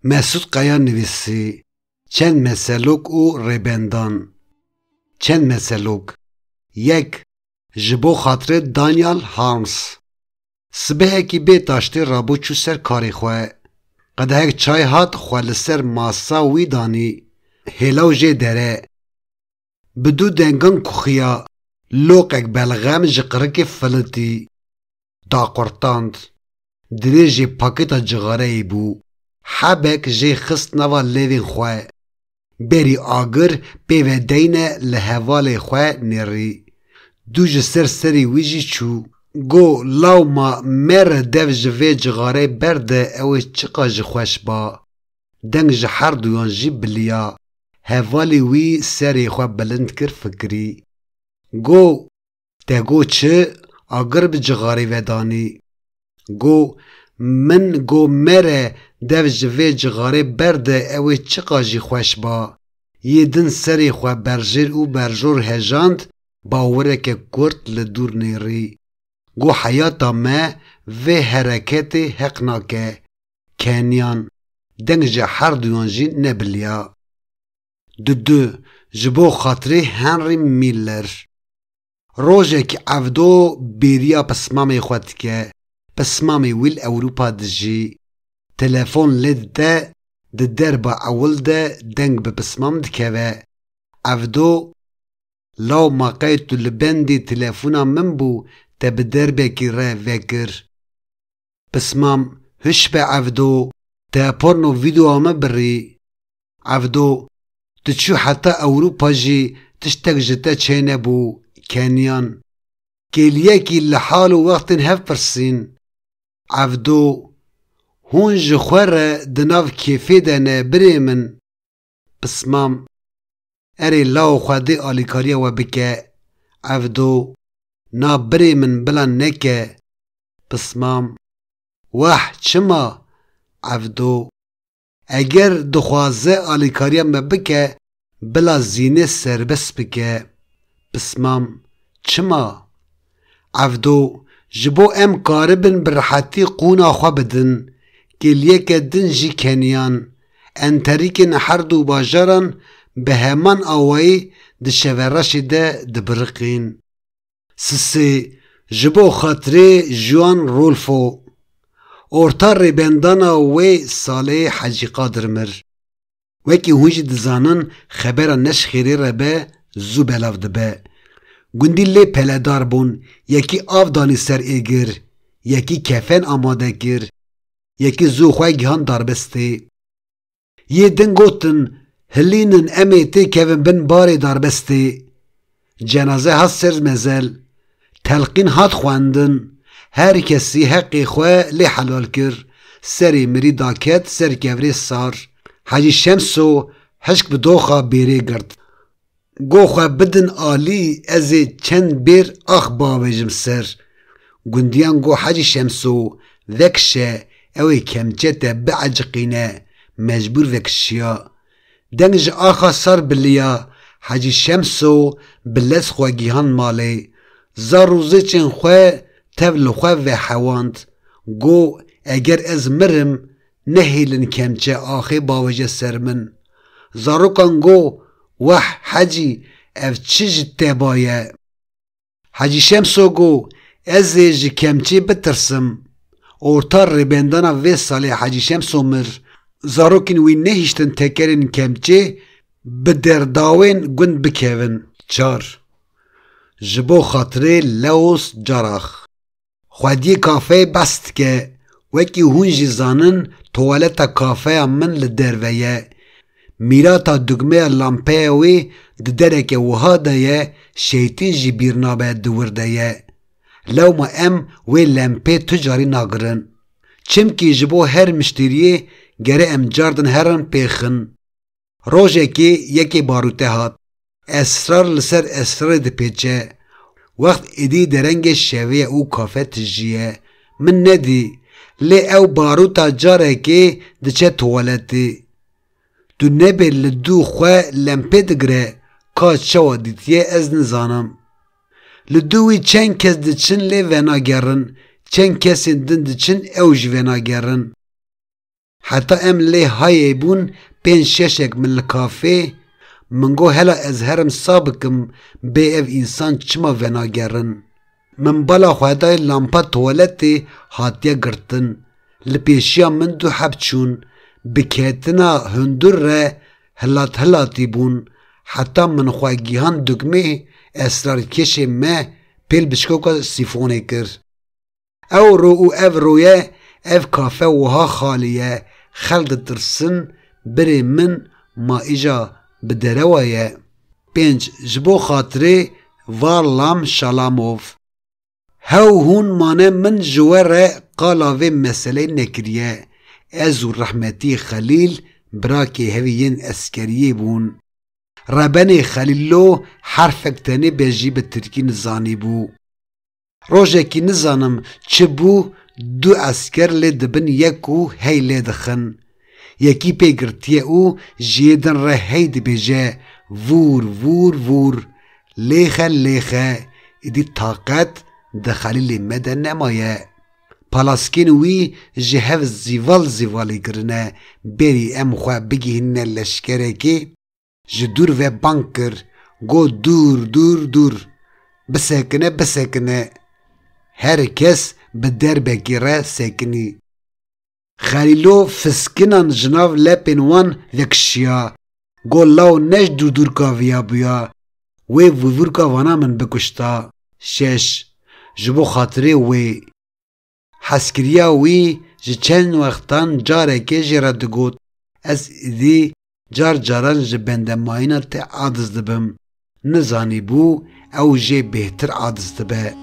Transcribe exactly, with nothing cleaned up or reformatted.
Mesûd Kaya nivîsî. Çend meselok û rêbendan. Çend meselok. Yek. Ji bo xatirê Daniel Harms. Sibehekî bê taştê rabû çû ser karê xwe. Qedehek çay hat xwe li ser masa wî danî. Hêla û jê dere. Bi du dengan kuxiya, loqek belxem ji qirikê filitî. Daqurtand. Dirêjê pakêta cixareyê bû. Hebek jê xist nava lêvên xwe. Berî agir pê ve deyne li hevalê xwe nêrî. Du ji ser serê wî jî çû. Go, lawma mere dev ji vê cixareyê berde, ew ê çiqas jî xweş ba. Deng ji her duyan jî biliya. Hevalê wî serê xwe bilind kir, fikirî. Go, te go çi? Agir bi cixarê vedanî. Go, min go mere dev ji vê cixarê berde, ew ê çiqas jî xweş ba. Yê din serê xwe berjêr û berjor hejand, bawireke kurt li dûr nêrî. Go, heyata me vê hereketê heq nake. Kenyan. Deng ji her duyan jî nebiliya. Dudu. Ji bo xatirê Henry Miller. Rojekî Evdo bêriya pismamê xwe dike. Pismamê wî li Ewropa dijî. Telefon lê dide, di derba ewil de deng bi pismam dikeve. Evdo. Law ma qey tu li bendê telefona min bû, te bi derbekî re vekir. Pismam, hiş be Evdo, te porno vîdeoya me birî. Evdo, tu çû heta Ewropa jî tiştek ji te çênebû. Kenyan, kêliyekî li hal û wextên hev pirsîn. Evdo, hûn ji xwe re di nav kêfê de ne birê min. Pismam, erê lawo Xwedê alîkariya we bike. Evdo, na birê min bila neke. Pismam, weh çima? Evdo, eger dixwaze alîkariya me bike, bila Zînê serbest bike. Pismam, çima? Evdo, ji bo em karibin bi rehetî qûna xwe bidin, kêliyeke din jî Kenyan, enterîkên her du bajaran bi heman awayî di şevereşê de dibiriqîn. Sisê, ji bo xatirê Juan Rulfo. Orta rêbendana wê salê Hecî Qadir mir. Wekî hûn jî dizanin, xebera ne ji xêrê re be, zû belav dibe. Gundî lê peledar bûn, yekî av danî ser êgir, yekî kefen amade kir, yekî zû xwe gihan darbestê. Yê din gotin, hilînin em ê têkevin bin barê darbestê. Cenaze hat ser mezel. Telqîn hat xwendin. Her kesî heqê xwe lê helal kir. Serê mirî daket ser kevirê sar. Hecî Şemso hişk bi doxa bêrê girt. Go xwe bidin alî, ez ê çend bêr ax bavêjim ser. Gundiyan go Hecî Şemso, vekişe, ew ê kemçe te bieciqîne, mecbûr vekişiya. Deng ji axa sar biliya, Hecî Şemso bi lez xwe gihan malê. Zar û zêçên xwe tev li xwe vehewand. Go, eger ez mirim, nehêlin kemçe axê bavêje ser min. Zarokan go, weh Hecî, ev çi ji te ba ye? Hecî Şemso go, ez ê ji kemçê bitirsim. Orta rêbendana vê salê Hecî Şemso mir. Zarokên wî nehiştin tekerên kemçê bi derdawên gund bikevin. Çar. Ji bo xatirê Lewis Carax. Xwediyê kafeyê behs dike. Wekî hûn jî zanin, tuwaleta kafeya min li derve ye. Mîrata dugmeya lampeya wê di dereke wiha de ye, şeytîn jî bîr nabe di wir de ye. Lewma em wê lempê tu carî nagirin. Çimkî ji bo her mişteriyê gere em cardin herin pêxin. Rojekê yekê barûte hat. Esrar li ser esrarê dipêçe. Wext êdî derengê şevê ye û kafe tijî ye. Min nedî. Lê ew barûta carekê diçe tuwaletê. Tu nebê li dû xwe lempê digire, ka çawa dîtiye ez nizanim. Li dû wî çend kes diçin lê venagerin, çend kesên din diçin ew jî venagerin. Heta em lê hayê bûn pênc şeşek min li kafê, min got hela ez herim sa bikim, bê ev însan çima venagerin? Min bala xwe dayê lampa tuwaletê hatiye girtin. Li pêşiya min du heb çûn. Bi ketina hundur re hilat hilatî bûn. Heta min xwe gihand dugmê esrarkêşê me pêl bişkoka sîfonê kir. Ew ro û ev ro ye, ev kafe wiha xalî ye. Xelk ditirsin, birê min ma îja bi derewa ye. Pênc, ji bo xatirê Varlam Şalamov. Hew hûn mane min ji we re qala vê meseleyê nekiriye. Ez û rehmetî Xelîl birakê hevî yên eskeriyê bûn. Rebenê Xelîlo herfek tenê be jî bi tirkî nizanîbû. Rojekî nizanim çi bû, du esker lê dibin yek û hey lê dixin. Yekî pê girtiye û ji yê din re hey dibêje, vûr, vûr, vûr, lêxe, lêxe, îdî taqet di Xelîlê me de nemaye. Palaskên wî ji hev zîval zîvalî kirine, berî em xwe bigihînine leşkerekê, ji dûr ve bang kir, got, dûr, dûr, dûr, bisekine, bisekine. Her kes bi derbekî re sekinî. Xelîlo fiskinan ji nav lepên wan vekişiya. Got, law ne ji dûrdûrka viya bûya, wê vûrvûrka vana min bikuşta. Şeş, ji bo xatirê wê. Hezkiriya wî ji çend wextan carekê jê re digot, ez îdî car caran ji bendemayîna te aciz dibim. Nizanîbû ew jê bêhtir aciz dibe.